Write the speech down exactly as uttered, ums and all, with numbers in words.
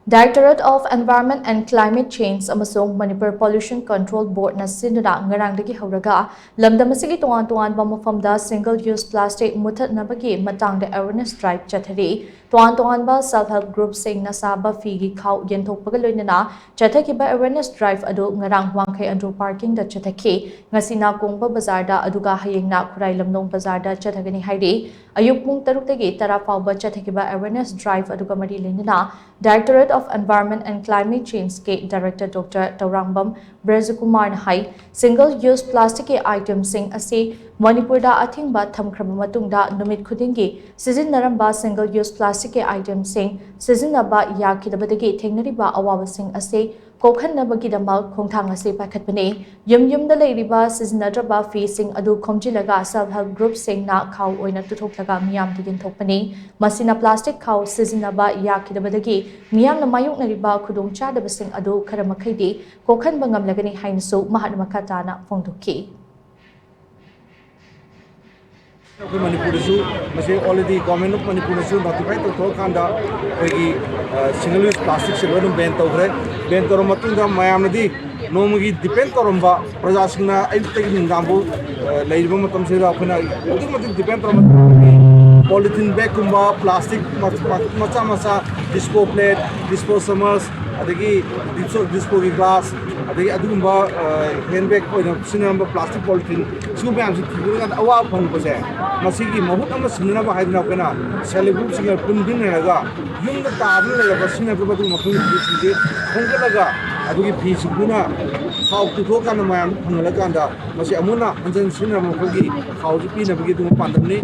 Directorate of Environment and Climate Change ꯑꯃꯁꯨꯡ Manipur Pollution Control Boardꯅ ꯁꯤꯟꯗꯨꯅ ꯉꯔꯥꯡꯗꯒꯤ ꯍꯧꯔꯒ ꯂꯝꯗꯝ ꯑꯁꯤꯒꯤ ꯇꯣꯉꯥꯟ ꯇꯣꯉꯥꯟꯕ ꯃꯐꯝꯗ single use plastic ꯃꯨꯊꯠꯅꯕꯒꯤ ꯃꯇꯥꯡꯗ awareness drive ꯆꯠꯊꯔꯤ꯫ ꯇꯣꯉꯥꯟ ꯇꯣꯉꯥꯟꯕ self help groupꯁꯤꯡꯅ ꯁꯥꯕ ꯐꯤꯒꯤ ꯈꯥꯎ ꯌꯦꯟꯊꯣꯛꯄꯒ ꯂꯣꯏꯅꯅ ꯆꯠꯊꯈꯤꯕ awareness drive ꯑꯗꯨ ꯉꯔꯥꯡ ꯋꯥꯡꯈꯩ ꯑꯟꯗ꯭ꯔꯣ parkingꯗ ꯆꯠꯊꯈꯤ꯫ ꯉꯁꯤꯅ ꯀꯣꯡꯕ ꯕꯖꯥꯔꯗ, ꯑꯗꯨꯒ ꯍꯌꯦꯡꯅ ꯈꯨꯔꯥꯏ ꯂꯝꯂꯣꯡ ꯕꯖꯥꯔꯗ ꯆꯠꯊꯒꯅꯤ ꯍꯥꯏꯔꯤ꯫ ꯑꯌꯨꯛ ꯄꯨꯡ ꯇꯔꯨꯛꯇꯒꯤ ꯇꯔꯥ ꯐꯥꯎꯕ ꯆꯠꯊꯈꯤꯕ awareness drive ꯑꯗꯨꯒ ꯃꯔꯤ ꯂꯩꯅꯅ Directorate of Environment and Climate Changeꯀꯤ Director Doctor Tourangbam ꯕ꯭ꯔꯖꯀꯨꯃꯥꯔꯅ high, single use plasticꯀꯤ itemꯁꯤꯡ ꯑꯁꯤ ꯃꯅꯤꯄꯨꯔꯗ ꯑꯊꯤꯡꯕ ꯊꯝꯈ꯭ꯔꯕ ꯃꯇꯨꯡꯗ ꯅꯨꯃꯤꯠ ꯈꯨꯗꯤꯡꯒꯤ ꯁꯤꯖꯤꯟꯅꯔꯝꯕ single use plasticꯀꯤ itemꯁꯤꯡ ꯁꯤꯖꯤꯟꯅꯕ ꯌꯥꯈꯤꯗꯕꯗꯒꯤ ꯊꯦꯡꯅꯔꯤꯕ ꯑꯋꯥꯕꯁꯤꯡ ꯑꯁꯤ ꯀꯣꯛꯍꯟꯅꯕꯒꯤꯗꯃꯛ ꯈꯣꯡꯊꯥꯡ ꯑꯁꯤ ꯄꯥꯏꯈꯠꯄꯅꯤ꯫ ꯌꯨꯝ ꯌꯨꯝꯗ ꯂꯩꯔꯤꯕ ꯁꯤꯖꯤꯟꯅꯗ꯭ꯔꯕ ꯐꯤꯁꯤꯡ ꯑꯗꯨ ꯈꯣꯝꯖꯤꯜꯂꯒ self help groupꯁꯤꯡꯅ ꯈꯥꯎ ꯑꯣꯏꯅ ꯇꯨꯊꯣꯛꯂꯒ ꯃꯤꯌꯥꯝꯗ ꯌꯦꯟꯊꯣꯛꯄꯅꯤ꯫ ꯃꯁꯤꯅ plastic ꯈꯥꯎ ꯁꯤꯖꯤꯟꯅꯕ ꯌꯥꯈꯤꯗꯕꯗꯒꯤ ꯃꯤꯌꯥꯝꯅ ꯃꯥꯌꯣꯛꯅꯔꯤꯕ ꯈꯨꯗꯣꯡꯆꯥꯗꯕꯁꯤꯡ ꯑꯗꯨ ꯈꯔ ꯃꯈꯩꯗꯤ ꯀꯣꯛꯍꯟꯕ ꯉꯝꯂꯒꯅꯤ ꯍꯥꯏꯅꯁꯨ ꯃꯍꯥꯛꯅ ꯃꯈꯥ ꯇꯥꯅ ꯐꯣꯡꯗꯣꯛꯈꯤ꯫ ꯑꯩꯈꯣꯏ ꯃꯅꯤꯄꯨꯔꯗꯁꯨ ꯃꯁꯤ already Government of ꯃꯅꯤꯄꯨꯔꯅꯁꯨ notify ꯇꯧꯊꯣꯛꯑꯀꯥꯟꯗ ꯑꯩꯈꯣꯏꯒꯤ single use plasticꯁꯦ ꯂꯣꯏꯅ ban ꯇꯧꯈ꯭ꯔꯦ꯫ Ban ꯇꯧꯔꯕ ꯃꯇꯨꯡꯗ ꯃꯌꯥꯝꯅꯗꯤ ꯅꯣꯡꯃꯒꯤ depend ꯇꯧꯔꯝꯕ ꯄ꯭ꯔꯖꯥꯁꯤꯡꯅ ꯑꯌꯨꯛꯇꯒꯤ ꯅꯨꯡꯗꯥꯡꯐꯥꯎ ꯂꯩꯔꯤꯕ ꯃꯇꯝꯁꯤꯗ ꯑꯩꯈꯣꯏꯅ ꯑꯗꯨꯛꯀꯤ ꯃꯇꯤꯛ depend ꯇꯧꯔꯝꯕ polythene bagꯀꯨꯝꯕ, plastic ꯃꯆꯥ ꯃꯆꯥ, dispo plate, dispo ꯆꯥꯃꯁ, ꯑꯗꯒꯤ dispo dispoꯒꯤ glass, ꯑꯗꯒꯤ ꯑꯗꯨꯒꯨꯝꯕ hand bag ꯑꯣꯏꯅ ꯁꯤꯖꯤꯟꯅꯔꯝꯕ plastic polythene, ꯁꯤꯒꯨꯝꯕ ꯃꯌꯥꯝꯁꯤ ꯊꯤꯕꯤꯔꯀꯥꯟꯗ ꯑꯋꯥꯕ ꯐꯪꯕꯁꯦ, ꯃꯁꯤꯒꯤ ꯃꯍꯨꯠ ꯑꯃ ꯁꯤꯟꯅꯅꯕ ꯍꯥꯏꯗꯅ ꯑꯩꯈꯣꯏꯅ self help groupꯁꯤꯡꯒ ꯄꯨꯟꯕꯤꯟꯅꯔꯒ ꯌꯨꯝꯗ ꯇꯥꯗꯨꯅ ꯂꯩꯔꯕ ꯁꯤꯖꯤꯟꯅꯗ꯭ꯔꯕ ꯑꯗꯨꯒꯨꯝꯕ ꯐꯤꯁꯤꯡꯁꯦ ꯈꯣꯝꯒꯠꯂꯒ ꯑꯗꯨꯒꯤ ꯐꯤꯁꯤꯡꯗꯨꯅ ꯈꯥꯎ ꯇꯨꯊꯣꯛꯑꯀꯥꯟꯗ ꯃꯌꯥꯝꯗ ꯐꯪꯍꯜꯂꯀꯥꯟꯗ ꯃꯁꯤ ꯑꯃꯨꯛ ꯍꯟꯅ ꯍꯟꯖꯟ ꯁꯤꯖꯤꯟꯅꯕ ꯃꯈꯜꯒꯤ ꯈꯥꯎꯁꯤ ꯄꯤꯅꯕꯒꯤ ꯑꯗꯨꯒꯨꯝꯕ ꯄꯥꯟꯗꯝꯅꯤ꯫